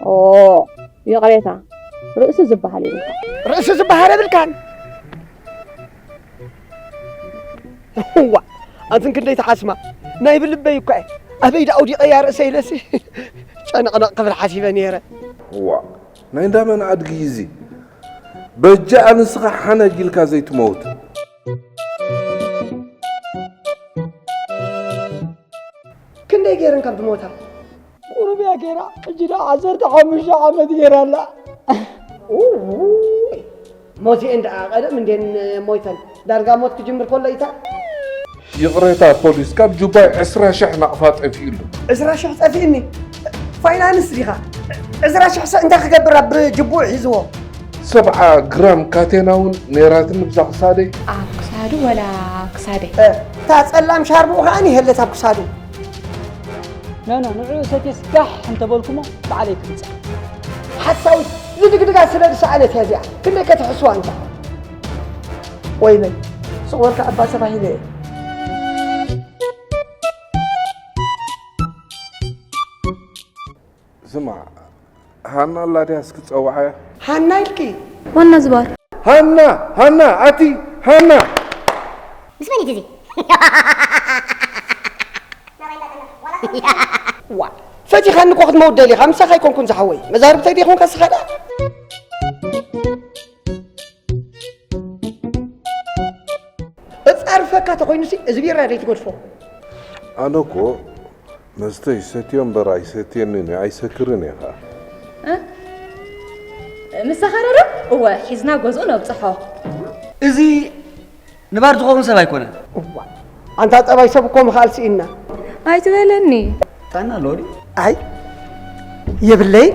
ኦ፣ ይቕሬታ፣ ርእሲ ዝበሃል የብልካ። ርእሲ ዝበሃል የብልካን። ዋ፣ ኣንትን ክንደይ ተሓስማ። ናይ ብልበይ እኳ እየ። ኣበይ ደኣ ኣውዲቐያ ርእሰይ ኢለሲ ጨነቕነቕ ክብል ሓሲበ ነይረ። ዋ፣ ናይ እንዳ መን ኣድጊ እዩ እዚ? በጃ ኣንስኻ ሓነግ ኢልካ ዘይትመውት። ክንደይ ገይረን ካብ ዝሞታ? ቁሩብ እያ ገይራ፣ ሕጂ ደኣ ዓሰርተ ሓሙሽተ ዓመት ገይራ ኣላ። ኡይ፣ ሞቲኤን ደኣ ቀደም እንዴን ሞይተን፣ ዳርጋ ሞት ክጅምር ከሎ ኢታ። ይቕሬታ ፖሊስ፣ ካብ ጁባይ ዕስራ ሽሕ ናቕፋ ጠፊኡሉ። ዕስራ ሽሕ ጠፊእኒ? ፋይናንስ ዲኻ? ዕስራ ሽሕ ሰ እንታይ ክገብር ኣብ ጅቡኡ ሒዝዎ? ሰብዓ ግራም ካቴና እውን ነይራትኒ ብዛ ክሳደይ። ኣብ ክሳዱ ወላ ኣብ ክሳደይ? እ፣ እታ ጸላም ሻርብኡ ከኣ የለት ኣብ ክሳዱ። ኖ፣ ኖ፣ ንዕኡ ሰትየስ ጋሕ እንተበልኩሞ ባዕለይ ክምጽእ። ሓሳዊት ዝድግድጋ ስለ ዝሰኣነት እያ እዚኣ። ክንደይ ከትሕስዋ እንታ። ወይ በል፣ ስቕ በልካ እባ ተባሂለ እየ። ስማ፣ ሃና ኣላ ድያ እስኪ ጸውዓያ? ሃና ኢልኪ? ዋና ዝባር። ሃና፣ ሃና፣ ኣቲ፣ ሃና። ምስ መን እዩ ግዜ? ዋ፣ ፈቲኻኒ እኮ ክትመውት ደሊኻ፣ ምሳኻ ኣይኮንኩን ዝሓወይ። መዛርብተይ ዲኹም ከስኻ ደኣ? እጻርፈካ ተኾይኑሲ፣ እዚ ቢራ ደይ ትገድፎ? ኣነ እኮ መስተ ይሰትዮ እምበር ኣይሰትየንን እዩ፣ ኣይሰክርን እየ ኸዓ። እ? ምሳኻ ዶ? እወ፣ ሒዝና ገዝኡ ነብጽሖ። እዚ ንባር ዝኸውን ሰብ ኣይኮነን። እዋ፣ ኣንታ ጠባይ ሰብ እኮ ምኽኣል ስኢንና። ኣይትበለኒ። ጥዕና ኣለዎ ድዩ? ኣይ፣ የብለይን።